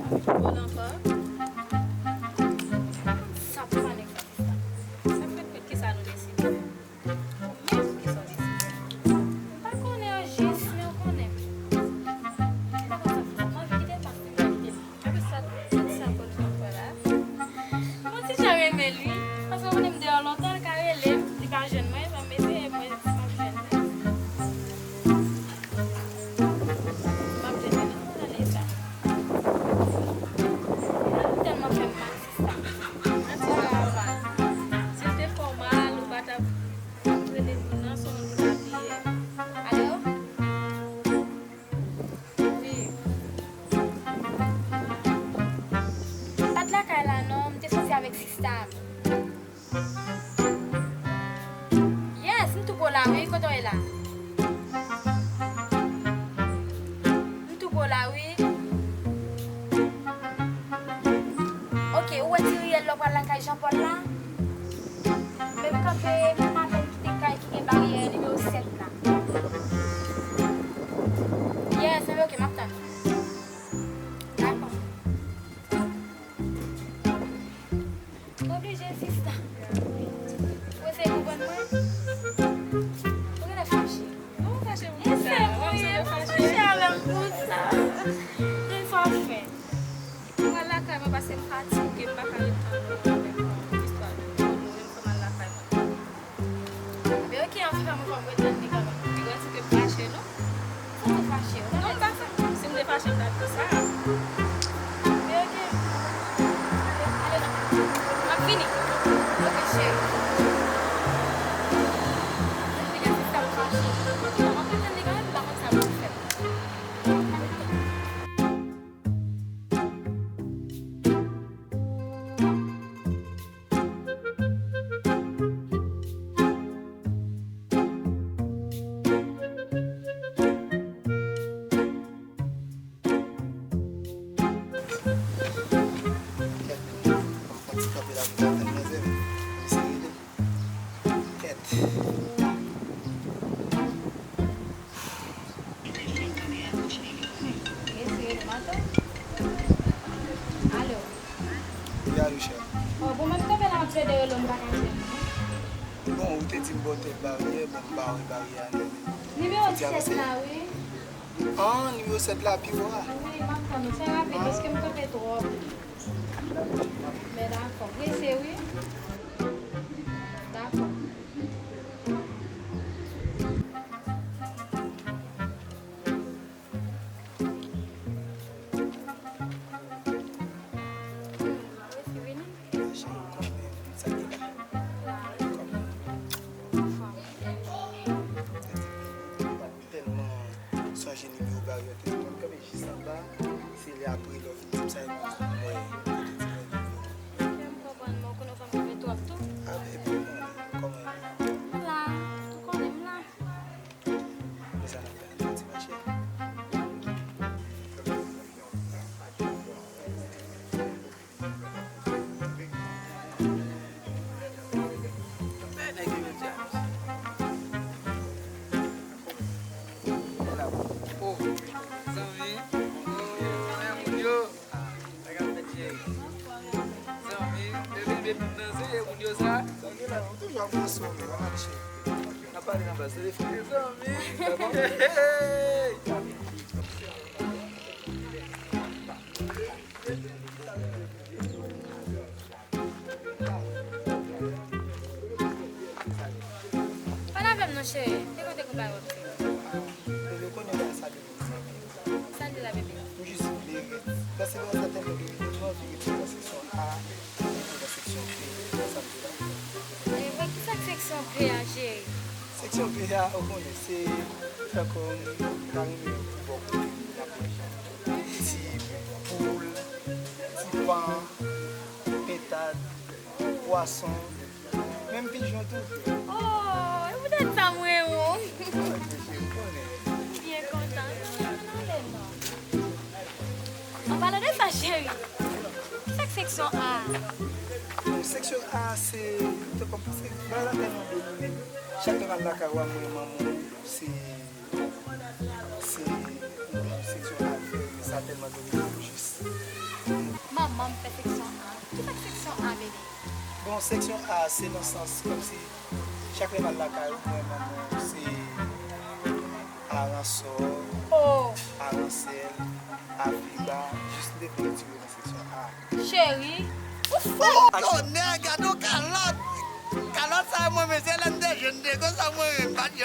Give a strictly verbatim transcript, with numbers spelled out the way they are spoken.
Bon ankò. Sa pa nèg sa, sista. Sa fèt, fèt, kisa nou deside? Ou menm, kisa w deside? M pa konnen an jis, men w konnen. M pa konn sa fè. M anvi kite l, paske m pa kite l. Apre sa, tout sa kòl nan fè la. Mwen ti jan renmen li. Paske ou konnen m deyò lontan, l ka rele m. Li pa jwenn mwen, ban m eseye, mwen, si m ap jwenn li. M ap jwenn li, nou pral ale sa. Li tèlman fè m mal, sista. Mwen ti jan mal. Si l te fè w mal, ou pa t ap rele m nan, se yon moun pou l ap ye. Alo? Wi. M pa t lakay la non, m te soti avèk sista m. Yes, m tou pran w la wi, kote w ye la? M tou pran w la wi. Ok, ou wè ti riyèl la w pral lakay Jean Paul la? Men m kanpe, m apèn kite kay ki gen baryè nimewo sèt la. Yes, enben ok, m ap tann ou. Dakò. Oblije, sista. Ou eseye konprann mwen? Ou genlè fache. Non, m fache pou kisa? Eseye mouri, m fache avè m pou sa. Yon fwa fè. Mwen al lakay mwen paske m fatige, m pa ka ret tann nou avèk yon istwa de kòd, nou menm fè m al lakay mwen. Ebyen, ok, anfen, mwen fò m ret tann li kanmenm. Li wè ti ke m fache, non? Sa w te fache? Non, m pa fache. Si m te fache, m t ap di sa. Ebyen, ok. Ale, ale, non. M ap vini. Ok, cheri. Li gen sista m fache. M ap ret tann li kanmenm, m pa konn sa pou m fè. Kèt, m pran ti kanpe la pou m ka tann manzè, m eseye rele. Kèt. Resi rele m atò. Alo. Wi, alo, chè. Oh, bon, mwen m kanpe la, m ap plede rele w, m pa ka jwenn ou. Bon, ou te di m bò tèl baryè, bon, m pa wè baryè a non. Nimewo sèt la, wi. An, nimewo sèt la, pi wo a. Wi, m ap tann ou. Fè rapid, paske m kanpe twòp. Men dakò. Prese, wi. Dakò. Resi vini. Cheri, ou konnen sa ki la. Kòman? Anfòm. Tèlman sonje nimewo baryè telefòn, kanpe jis anba, se lè apre lè w vin di m sa, epi m wè kote ti mwen vin vini. Kè m konprann, men w konnen w fè m kanpe twòp tou. A, epi w konnen, kòman e ye? M la, ou konnen m la. Men sa n ap fè, ann pati mache. Oh, zanmi. Oh, men moun yo. Ah, sa k ap fèt, cheri? Zanmi, bebe, bebe, nan se moun yo sa. Zanmi la, ou toujou ap pran sou yo, ann ale, cheri. N ap pale nan baz telefòn. Zanmi. Hey, hey. Pale avè m non, cheri. Te konte kou bagay w ap di. Bebe, ou konnen bagay sa depi m fè. Sa l di la, bebe? M jis vle ret. Paske gen yon sèten bebe, m anvi ret nan seksyon A, ret nan seksyon B, se sa m di la. E, men ki sa k seksyon B a, cheri? Seksyon B a, ou konnen, se tankou m ta renmen pou bò kote n ap manje. Ti poul, ti pan, pentad, pwason, menm pijon tou. Oh, e poutèt sa m renmen w. Ok, cheri, ou konnen. M byen kontan. Ann ale non. An palan de sa, cheri, ki sa k seksyon A a? Bon, seksyon A a se, se kòm se bagay la tèlman domine. Chak lè m al lakay ou a, m wè manman w, se, se yon seksyon A l fè, men sa tèlman domine pou jis. Seksyon A se nan sans kòmsi chak lè m al lakay ou, mwen manman se Aransò, Oh, Aransèl, Afiba, jis m te vin retire nan seksyon A. Cheri, ou fou. Tonè, gade yon kalòt! Kalòt sa mwen men se lè m te jèn te konsa mwen menm pa t